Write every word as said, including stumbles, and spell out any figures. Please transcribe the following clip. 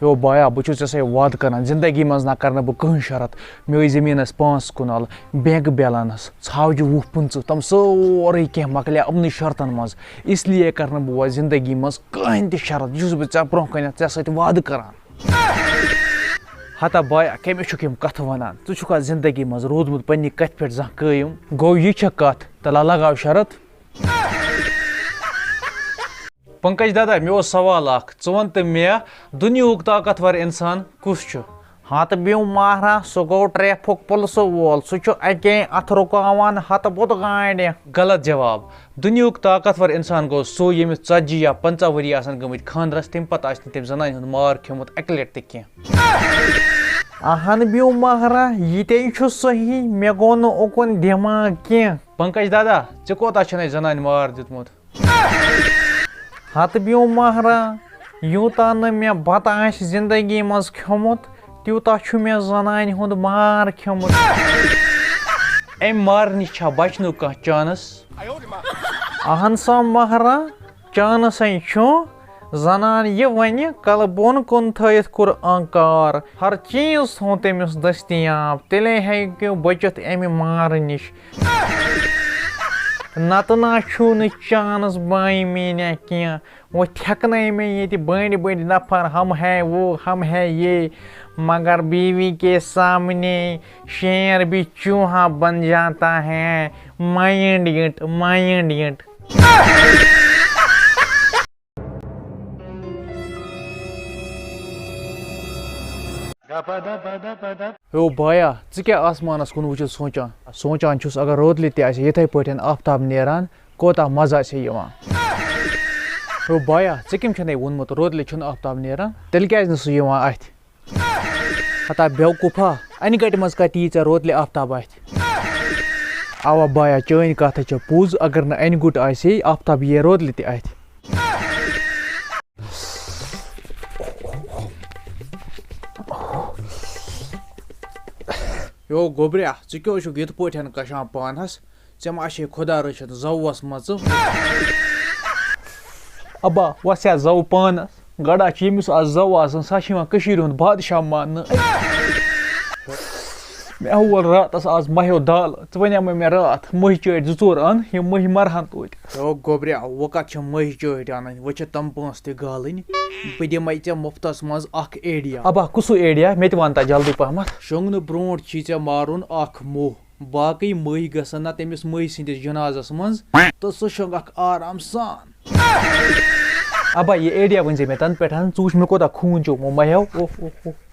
U بایا، بہٕ چھُس ژےٚ سۭتۍ وعدٕ کران، زندگی منٛز نہ کرنہٕ بہٕ کٕہٕنۍ شرط۔ مےٚ ٲسۍ زٔمیٖنَس پانٛژھ کنال، بینک بیلنس، ژھاوجہِ وُہ پٕنٛژٕہ، تِم سٲرٕے کینٛہہ مۄکلے یِمنٕے شرطن منٛز۔ اس لیے کرنہٕ بہٕ وۄنۍ زندگی منٛز کٕہٕنۍ تہِ شرط، یُس بہٕ ژےٚ برونٛہہ کنٮ۪تھ ژےٚ سۭتۍ وعدٕ کران۔ ہتا بایا، کٔمِس چھُکھ یِم کتھٕ ونان؟ ژٕ چھُکھا زندگی منٛز روٗدمُت پننہِ کتھِ پٮ۪ٹھ زانٛہہ قٲیِم؟ گوٚو یہِ چھےٚ کتھ؟ تلہ لگاو شرط۔ پنکج دادا، مےٚ اوس سوال اکھ، ژٕ وَن تہٕ مےٚ، دُنیہُک طاقتور انسان کُس چھُ؟ ہتہٕ بیوٗ ماہرا، سُہ گوٚو ٹریفک پُلسہٕ وول، سُہ چھُ اَکے اَتھٕ رُکاوان ہتہٕ بُدٕ گاڑِ۔ غلط جواب۔ دُنیہُک طاقتور انسان گوٚو سُہ، ییٚمِس ژتجی یا پنٛژاہ ؤری آسن گٔمٕتۍ خانٛدرس، تَمہِ پتہٕ آسہِ نہٕ تٔمۍ زنانہِ ہُنٛد مار کھیوٚمُت اَکہِ لٹہِ تہِ کینٛہہ۔ اہن بیوٗ ماہرا، یہِ تے چھُ صحیح، مےٚ گوٚو نہٕ اُکُن دٮ۪ماغ کینٛہہ۔ پنکج دادا، ژےٚ کوتاہ چھُنہٕ اَسہِ زنانہِ مار دیُتمُت؟ ہتہٕ بیوٗ ماہرا، یوٗتاہ نہٕ مےٚ بتہٕ آسہِ زندگی منٛز کھیوٚمُت، تیوٗتاہ چھُ مےٚ زنانہِ ہُنٛد مار کھیوٚمُت۔ امہِ مارٕ نِش چھا بچنُک کانٛہہ چانس؟ اہن سا ماہرا، چانسے چھُ۔ زنان یہِ ونہِ، کلہٕ بۄن کُن تھٲیِتھ کوٚر انکار۔ ہر چیز تھوٚو تٔمِس دٔستیاب، تیٚلے ہیٚکِو بٔچِتھ امہِ مارٕ نِش۔ نتہٕ نا چھُو نہٕ چانس بایہِ میانہِ کینٛہہ۔ وۄنۍ تھٮ۪کنَے مےٚ ییٚتہِ بٔڑۍ بٔڑۍ نفر، ہم ہے وہ، ہم ہے یہ، مگر بیوی کے سامنے شیر بھی چوہا بن جاتا ہے۔ Mind it, mind it. ہیو بایا، ژٕ کیٛاہ آسمانس کُن وٕچھِتھ سونٛچان؟ سونٛچان چھُس، اگر روتلہِ تہِ آسہِ یِتھَے پٲٹھۍ آفتاب نیران، کوتاہ مزٕ آسہِ ہے یِوان۔ ہیو بایا، ژےٚ کٔمۍ چھُنَے ووٚنمُت روتلہِ چھُنہٕ آفتاب نیران؟ تیٚلہِ کیٛازِ نہٕ سُہ یِوان اَتھِ؟ ہتا بیوقوٗفا، انہِ گٹہِ منٛز کتہِ یی ژےٚ روتلہِ آفتاب اَتھِ؟ اوا بایا، چٲنۍ کتھ ہے چھےٚ پوٚز، اگر نہٕ انہِ گُٹ آسہِ ہے، آفتاب یی ہے روتلہِ تہِ اَتھِ۔ یو گوٚبریا، ژٕ کیٛاہ چھُکھ یِتھ پٲٹھۍ کشان پانس؟ ژےٚ ما چھے خۄدا رٔچھِتھ زوَس مَژٕ؟ ابا، وَس یا زَو پانَس۔ گڑا چھِ ییٚمِس آز زَو آسان، سۄ چھِ یِوان کٔشیٖرِ ہُنٛد بادشاہ ماننہٕ۔ مےٚ ہول راتَس آز مَہیو دالہٕ۔ ژٕ وَنیٛامَے مےٚ راتھ، مٔہۍ چٲٹۍ زٕ ژور اَن، یِم مٔہۍ مَرہَن توتہِ۔ او گوٚبریا، وۄنۍ کَتھ چھِ مٔہۍ چٲٹۍ اَنٕنۍ؟ وۄنۍ چھِ تِم پونٛسہٕ تہِ گالٕنۍ۔ بہٕ دِمَے ژےٚ مُفتَس منٛز اَکھ ایڈیا۔ ابا، کُس ہیوٗ ایڈیا؟ مےٚ تہِ وَن تا جلدی پَہمَتھ۔ شۄنٛگنہٕ برونٛٹھ چھی ژےٚ مارُن اَکھ موٚہ۔ باقٕے مٔہۍ گژھن نہ تٔمِس مٔہۍ سٕنٛدِس جنازس منٛز، تہٕ سُہ شۄنٛگکھ آرام سان۔ ابا، یہِ ایڈیا ؤنۍ زِ مےٚ تَنہٕ پٮ۪ٹھ، ژٕ وٕچھ مےٚ کوٗتاہ خوٗن چوٚمُت مَہیو۔ اوہ، اوہ، اوہ۔